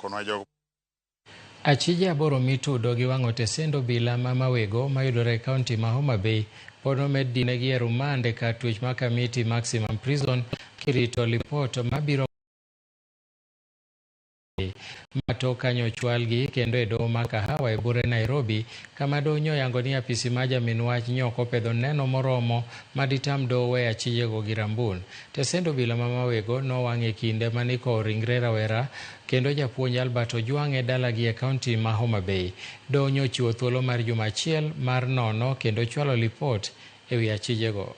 Konwa jogo. Achije 8 mitudo gi wang'o tesend obila ma Mawego mayudore e kaunti ma Homa Bay pod omed dinegi e rumand e kar twech ma Kamiti Maximum Prison kirito lipot mabiro ma tok kanyo ochwalgi kendo e doho ma Kahawa e bure Nairobi kama doho nyoyango ni apisi ma jamin wach nyok opedho neno moromo maditam doho weyo achijego gi rambun. Tesend obila ma Mawego nowang' e kinde manikowo ringre rawera kendo japuonj Albert Ojwang' e dalagi e kaunti ma Homa Bay. Doho nyochiwo thuolo mar juma achiel mar nono kendo chwalo lipot e wi achijego.